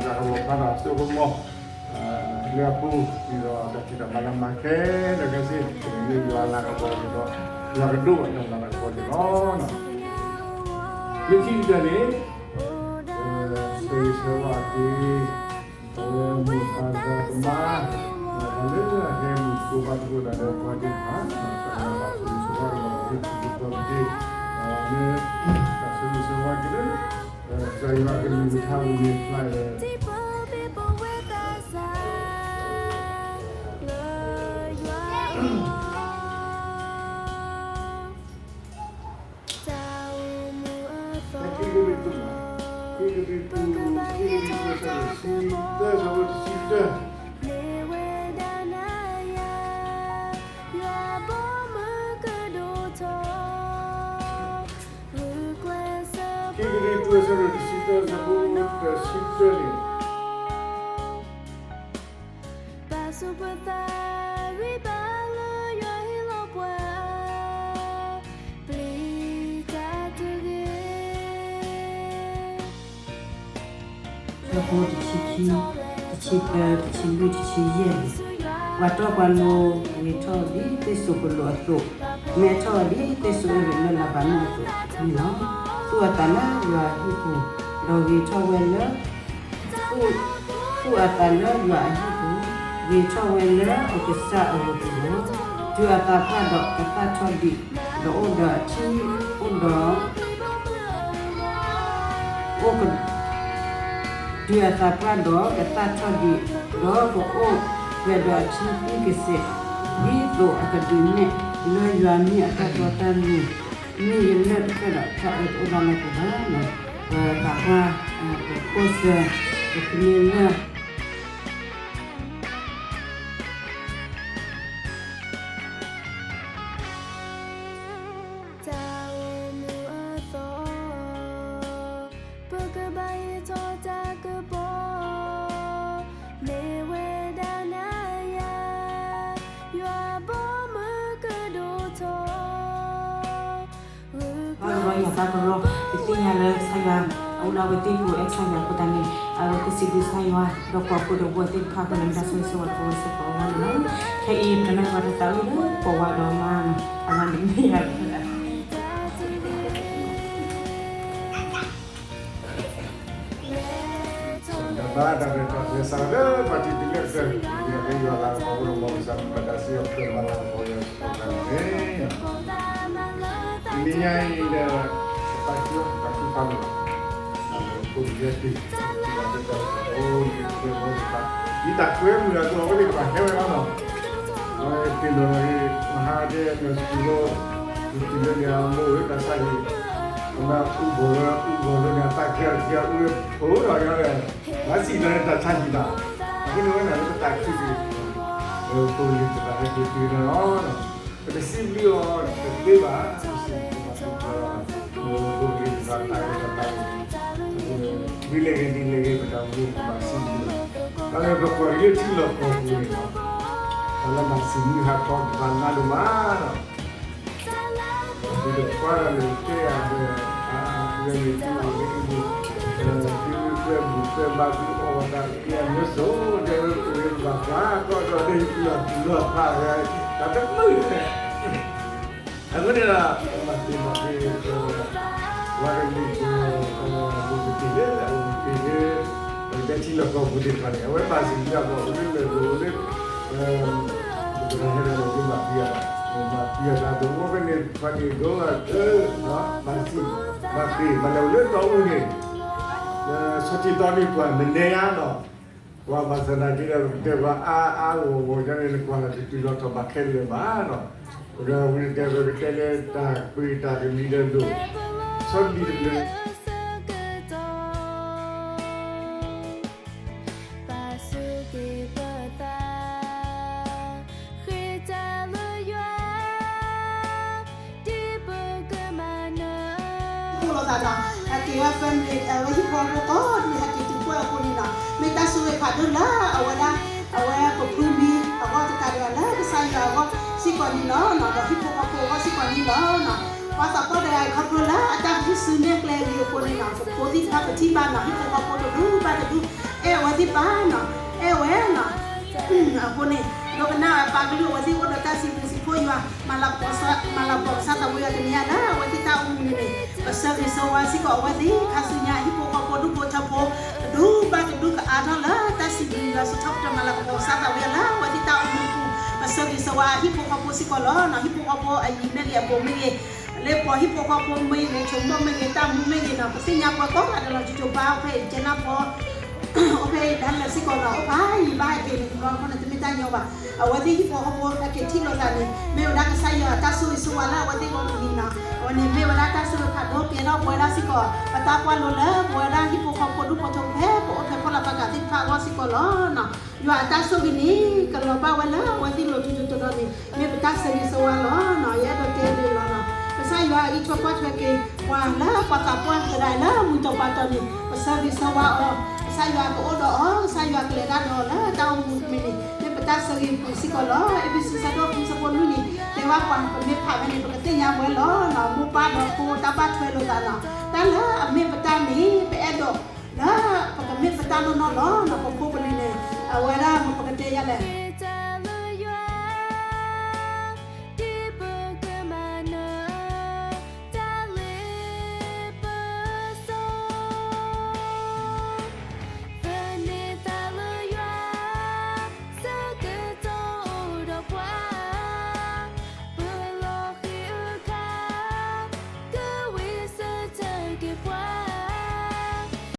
တၢ်ကလီၤဖးဒီးအစိကမီၤ လၢအပူၤ ဒ်သိးတၢ်ဖံးတၢ်မၤလၢမၤခဲလၢာ်ခဲဆ့ မ့ၢ်ယွၤလၤကပီၤန့ၣ်ဒီး ယွၤကဒိးဘၣ်တၢ်လၤကပီၤန့ၣ်လီၤ. လၢခံကတၢၢ်န့ၣ် ဆၢဂ့ၤဆၢဝါက့ၤ မိၢ်ပၢ်သရၣ်သမါ ပှၤလၢအဟဲမုၢ်ကျိၤဘါသကိးတၢ်ဒီးပှၤသ့ၣ်တဖၣ် ဆၢဂ့ၤဆၢဝါက့ၤ လၢတၢ်ဆိၣ်ဂ့ၤဆိၣ်ဝါက့ၤလၢ ကစၢ်ယွၤကလုၢ်ကထါပူၤန့ၣ် ဖျါလၢ ခံကရံၣ်သူး ခံကရံၣ်သူး ခံကရံၣ်သူး အဆၢဒိၣ်တဆံတၢ အဆၢဖိတဆံတၢ ခံကရံၣ်သူး အဆၢဒိၣ်တဆံတၢ အဆၢဖိတဆံတၢန့ၣ် ပာ်ဆူၣ်ပသး ဂံၢ်ဘါလၢယွၤဟ့ၣ်လီၤပှၤ ပျံၤတၢ်တဂ့ၤ. အဆၢဖိတဆံခံ, တဆံသၢ, တဆံလွံၢ်, တဆံယဲၢ်န့ၣ်, ပှၤတီပှၤလိၤဂ့ၤထီၣ်ဒ်သ့ၣ်စိၤကလိာ်အသိး, မဲထီၣ်ဒ်သ့ၣ်စိၤအ့ၣ်ရ့းလၢလၤဘၤနိၣ်အသိးန့ၣ်လီၤ. သူၣ်အသးလၢယွၤအဟံၣ်ပူၤ, ဒီးဂ့ၤထီၣ်ဝဲလၢ သူၣ်အသးလၢယွၤအဟံၣ်ပူၤ, ဂ့ၤထီၣ်ဝဲလၢပကစၢ်အဂီၢ်ပူၤလီၤ. တုၤအသးပှၢ်ဒီးကသၣ်ထီၣ်ဒံး, ဒီးအိၣ်ဒီးအထံ, အိၣ်ဒီး အိၣ်က, တုၤအသးပှၢ်ဒီးကသၣ်ထီၣ်ဒံး, ဒီးကအိၣ်ပှဲၤဒီးအထံသံကစဲး, ဒ်သိးအကဒုးနဲၣ်လၢယွၤမ့ၢ်အတၢ်တီတၢ်လိၤ, မ့ၢ်ယလၢၢ်တဖျၢၣ်ဒီးတၢ်အၢတအိၣ်ဘၣ်လၢၤပူၤဘၣ်. ပသးပှၢ်, ပဖိစၢၤ, ပကမ့ၢ်လၢ တၢ်အိၣ်မူအသီ, ပကဘၣ်ဟ့ၣ်ထီၣ်တၢ်ကပီၤ, မ့ၢ်ဝဲဒၣ်နၤယၤ, ယွၤဘီမုၢ်ကဒိၣ်ထီၣ် ဘၣ်ကဘီယူၤသးကရီ, ပသ့ၣ်ညါလၢကစၢ်ယွၤ အအိၣ်ဒီးအဝဲသ့ၣ်ကိးအဲၣ်ကစၢ်ယွၤအဃိသတးန့ၣ် အဝဲကစံးဘျုးကစၢ်ယွၤ ဒီးကိးဖုဒီးဝဲသ့ၣ်တဖၣ်အဃိန့ၣ် မ့ၢ်တၢ်ဆိၣ်ဂ့ၤဆိၣ်ဝါကဝဲစ့ၢ်ကီးအဂီၢ်န့ၣ်လီၤ. ခဲအံၤပကနၢ်ပှၤတသးဝံၣ်လၢပှၤဝါဒီးမါန့ၣ် အဝဲန့ၣ်မ့ၢ်ယၤလီၤ. တၢ်ဘါတၢ်ရဲၣ်တၢ်ကျဲၤစးလၢပှၤတံၤသကိးလၢအကျဲၤ ဒ်သိးကစၢ်ယွၤလၤကပီၤအိၣ်ဒီးမ်ကစၢ်မၤတၢ်စ့ၢ်ကီး ပှၤမၤလၤကပီၤယွၤစ့ၢ်ကီးန့ၣ် တနံၤညါအံၤဒီး တၢ်သးခု တၢ်သးခုဖးဒိၣ်လီၤ. အဃိန့ၣ် ယတၢ်အိၣ်န့ၣ် ယတၢ်ကွဲမုာ်အကျိၤအဝဲသ့ၣ်တဖၣ်ဟဲဝဲလီၤနီၤ. အဝဲသ့ၣ်နီၣ်ဂံၢ် မဟါဒဲး နစူၤလိ နစူၤလိန့ၣ် အမိၢ်ဝဲတၢ်ဆါဟံၣ် အမ့ၢ်အူဘီၣ်လၢ အူဘီၣ်လၢန့ၣ် အသးကဲအူဝဲဖိဒီးယၤဝဲ ဘၣ်စံၣ်လီၤန့ၣ် တၢ်ဆါဟံၣ်ဘၣ်. အဃိန့ၣ်ဝဲန့ၣ်လၢပတၢ်ခုစ့ၢ်ကီး ဖိလံၤတဖၣ်ဟဲက့ၤတုၤန့ၣ်လီၤ. ပတစံးဘျုးအီၤတသ့ဘၣ်, ပစံးဘျုးအီၤ ဖိလံၤတဖၣ်တၢ်ဂ့ၢ်တၢ်ဘါန့ၣ် ဒ်လဲၣ်ဂ့ၤဒ်လဲၣ်ဂ့ၤ ပတၢ်အိၣ်မူပဘၣ်စံးဘျုး, တၢ်လၢပကွၢ်က့ၤလၢထံလီၢ်ကီၢ်ပူၤန့ၣ်လီၤ. တၢ်လၢမၤစၢၤမုၢ်ဟးထီၣ်တဖၣ်နးဒိၣ်မးလီၤ. ဒီးပှၤလၢကဲအံၤဒီး အဝဲန့ၣ်သုအိၣ်လၢအံၤ သုကွဲမုာ်ကွဲဘါ သုအီၣ်ဝဲသးက့ၤအမျိုးစုံ တဲဝဲအိၣ်ဝဲဘၣ်ပှၤ ကီၢ်ဒီးလၢလီၤဖး တၢ်တမုာ် အဃိန့ၣ်ဒီး မၤသ့မၤသ့ ပဝဲကလုာ်ပူၤ ပကတ့ၢ်လၢအအိၣ်တ့ၢ်လၢ ပကတဲထံလီၢ်ကီၢ်ပူၤသ့ၣ်တဖၣ်န့ၣ် အဝဲမၤစၢၤလၢအဂီၢ် အိၣ်လၢလၢၢ်ပူၤလၢ ပကဟဲဒီးမၤသံအီၤ မၤသံအီၤတၢ်သဝီဖဲန့ၣ်တဖၣ်န့ၣ် ဒီးအၢ မၤစၢၤ မၤသ့ မၤလဲၤအိၣ်လၢတီအူန့ၣ် လၢဆီထံတီန့ၣ် ပှၤမနဲယါနီၤ ပှၤဘၣ်ဆၣ်သနာ်က့ဒီး ပကတဲပှၤအါအါဂီၢ်ဂီၢ်ယါန့ၣ် နကွၢ်လီၤတတုၤလီၤထီၣ်ဘၣ်ခဲလၢာ်ဘၣ်နီၤ ပကဝံၤတဲပကတဲလၢတၢ်ပှ့ၤတၢ်ကမံၤဒီးဒိၣ် ဆီဒံၣ်တဖျၢၣ် ပာ်ဆူၣ်က့ၤပသး ဃ့တၢ်လၢယွၤ ဒ်ပကမၤနၢၤ အိၣ်လီၤသးနီၤ ဟဲက့ၤဝဲ family အဝဲဟံၣ်ဖိဃီဖိကိးဒံး ဟဲက့ၤတုၤဖှိၣ်အဃိန့ၣ်နီၤ မ့ၢ်တၢ်ဆိၣ်ဂ့ၤဖးဒိၣ်လၢအဝဲဒၣ် အဝဲပဖုမံၤအဂီၢ်တကးဒံးဘၣ် လၢကစၢ်ယွၤအဂီၢ်စ့ၢ်ကီးန့ၣ်လီၤနီၤ ဒီးဟံၣ်ဖိဃီဖိအဂီၢ်စ့ၢ်ကီးန့ၣ်လီၤနီၤ ပှၤသးပှၢ်တဂၤအံၤခီဖျိလၢအတၢ်ဟံးစုနဲၣ်ကျဲလံအဃိန့ၣ်နီၤ ပဖိသ့ၣ်တဖၣ်ပထံၣ်ဘၣ်နီၤ ဟံၣ်ဖိဃီဖိတဒူၣ်ဘၣ်တဒူၣ် အဲၣ်ဝဲ အဃိန့ၣ် ဒိကနၣ်ပာ်ကလုၢ်အဝဲသ့ၣ်အိၣ်ဒီးတၢ်စံးဘျုးစံးဖှိၣ်ယွၤ, မၤလၤကပီၤကစၢ်သးဝံၤအီၤတနံၤညါလၢအဝဲသ့ၣ်တၢ်အိၣ်မူန့ၣ်န့ၣ် ပဆၢဂ့ၤဆၢဝါစ့ၢ်ကီးအဝဲသ့ၣ် ခါဆူညါဟံၣ်ဖိဃီဖိဒူၣ်ဖိထၢဖိ တဒူဘၣ်တဒူကအါထီၣ်လၢတၢ်စံးဘျုးယွၤစံးထီၣ်ပတြၢၤ မၤလၤကပီၤကစၢ်သးဝံၤအီၤလၢအဝဲသ့ၣ်တၢ်အိၣ်မူပူၤ, ပဆၢဂ့ၤဆၢဝါအဟံၣ်ဖိဃီဖိစ့ၢ်ကီးလီၤ. ဟံၣ်ဖိဃီဖိအယံၤမ့ၢ်ဂ့ၤအဘူးမ့ၢ်ဂ့ၤ လၢပှၤဟံၣ်ဖိဃီဖိမ့ၢ်ဂ့ၤ ဆိမိၣ်မ့ၢ်ဂ့ၤ တၢ်မူမ့ၢ်ဂ့ၤနီၤ ပသ့ၣ်ညါပှၤကိးဂၤဒဲးလီၤ ကၠိဘါအိၣ်ဖဲအံၤ ကဲနၢ်ဖီ အိၣ်ဖဲအံၤဒၣ်လဲာ်စ့ၢ်ကီးနီၤ အိၣ်ဖးယံၤဘၣ်ဟဲက့ၤန့ၣ် တဘျီတခီၣ်န့ၣ် တမ့ၢ်တၢ်ညီဘၣ်. အဝဲသ့ၣ်ဟံၣ်ဖိဃီဖိအက့ၤထံၣ်လိာ်သးန့ၣ် မ့ၢ်ဝဲဒၣ်ကစၢ်ယွၤအတၢ်ဆိၣ်ဂ့ၤဆိၣ်ဝါလၢအဝဲသ့ၣ်ဂီၢ်မုၢ်လံနီၤ အဝဲန့ၣ်မ့ၢ်ဝဲဒၣ်တၢ်ဆိၣ်ဂ့ၤဖးဒိၣ်ကဲထီၣ်ပဝဲဒၣ်စ့ၢ်ကီး ပသးပှၢ်လိၤလၢပဝဲဒၣ်ဟံၣ်ဖိဃီဖိဒူၣ်ဖိထၢဖိဖဲပအိၣ်ဖဲဖီလာ်သီခါသ့ၣ်တဖၣ်အဂီၢ်စ့ၢ်ကီးလီၤ. ယွၤအတၢ်ဆိၣ်ဂ့ၤန့ၣ် ကလီၤဘၣ်ဝဲလၢအဝဲသ့ၣ်လိၤတိၤတိၤဒီးန့ၣ် မ့ၢ်ပတၢ်ဆၢဂ့ၤဆၢဝါလီၤ. ယအဲၣ်ဒိးတဲန့ၣ်လီၤနီၤ ကစၢ်ယွၤအအံးထွဲကွၢ်ထွဲက့ၤ ပှၤလၢပှၤသးပှၢ်သရၣ်လၢမုၢ်တီၤပှၤတီၤန့ၣ် ပဆၢဂ့ၤဆၢဝါအီၤ ကစၢ်ယွၤကအိၣ်ဒီးအီၤ ကစၢ်ယွၤကလဲၤတၢ်ဒီးအီၤလၢတၢ်အိၣ်မူတမံၤန့ၣ် မ့ၢ်ပတၢ်ဆၢဂ့ၤပူၤစ့ၢ်ကီးလီၤ. အ့းဖ့းစူး ဆၢဒိၣ်ဃု ဆၢဖိလွံၢ်န့ၣ် တဲဘၣ်ပှၤ ပမ့ၢ်ဖးဝဲန့ၣ် ပကသ့ၣ်ညါဝဲလီၤ. မိၢ်ပၢ်ဒီးဖိတၢ်ဘၣ်ထွဲလိာ်သးနီၤ တၢ်လၢအမ့ၢ်ပတၢ်န့ၣ် ပအဲၣ်ဒိး လၢပကမ့ၢ်ပတၢ်နီၢ်နီၢ်လီၤ. ပဖိပလံၤန့ၣ် အဝဲဒၣ်ပကတဲယၤလဲၣ်